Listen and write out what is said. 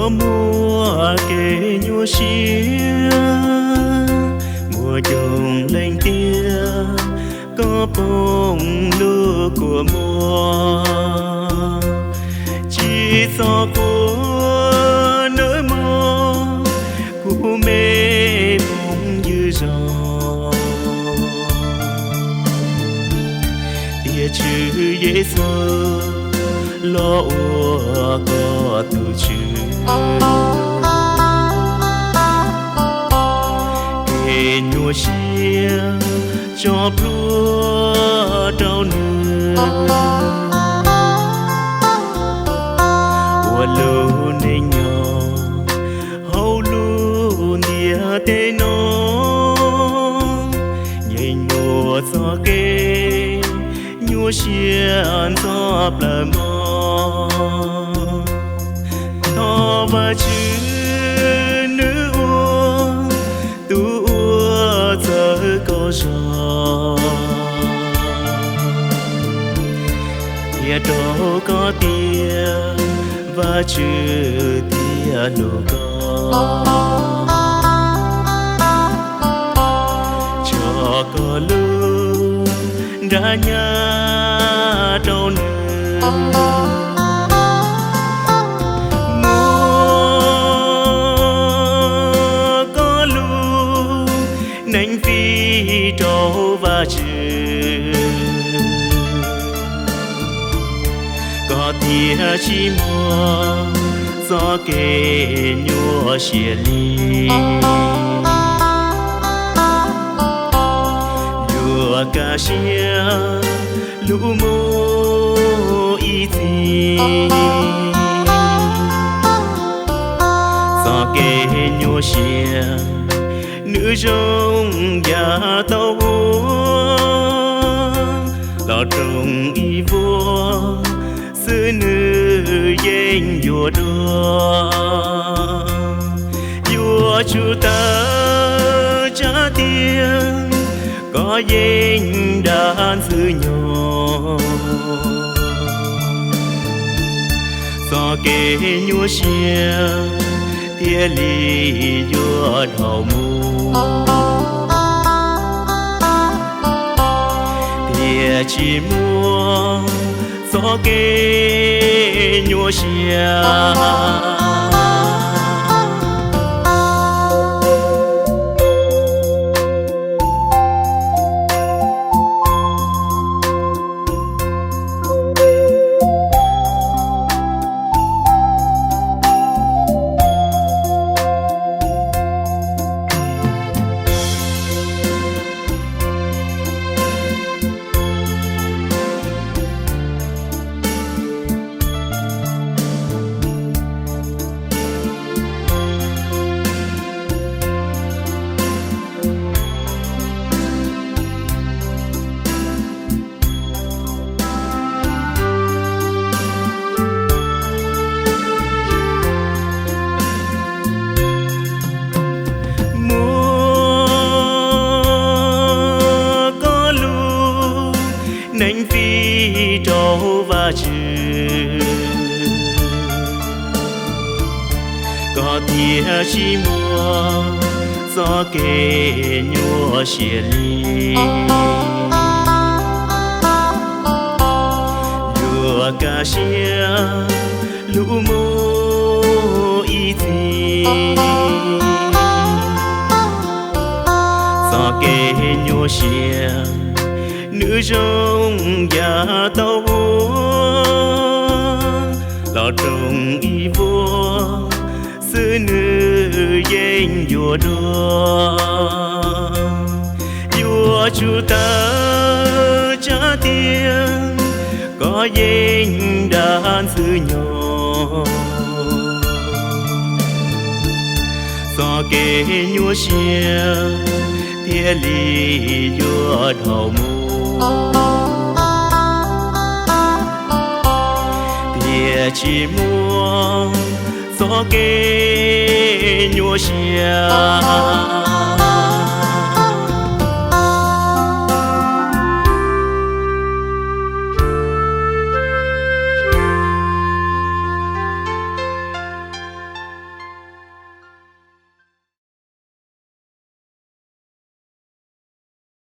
Muaj kev nyuaj siab, muaj coob leej tiag, koj poob lub kua muag. Tsis txhob quaj nawb mog, kuv me phooj ywg zoo, tiam Tswv Yexus los ua koj tus Tswv. Kev nyuaj siab tso plhuav rau nws, ua lub neej nyob hauv lub ntiaj teb no, nyeem muaj txoj kev nyuaj siab ntxhov plaws mog. Thov Vajtswv nws ua tus ua txawv koj zog, qhia rau koj tias Vajtswv thiaj hlub koj. Tso koj lub nra nyab rau nws, muab koj lub neej fij rau Vajtswv, koj thiaj tsis muaj txoj kev nyuaj siab li. Yuav kaj siab hlub mus ib txhis, txoj kev nyuaj siab nws zoo yam taub hau los roos ib vuag xwb nws yeej yuav dua. Yuav tsum tawv tsab tiag, koj yeej dab ntxwg nyoog, txoj kev nyuaj siab thiaj li yuav dhau mus, thiaj tsis muaj txoj kev nyuaj siab. Muab koj lub neej fij rau Vajtswv, koj thiaj tsis muaj txoj kev nyuaj siab li. Yuav kaj siab hlub mus ib txhis, txoj kev nyuaj siab nws zoo yam taub hau los roos ib vuag xwb nws yeej yuav dua. Yuav tsum tawv tsab tiag, koj yeej dab ntxwg nyoog, txoj kev nyuaj siab thiaj li yuav dhau mus, thiaj tsis muaj txoj kev nyuaj siab.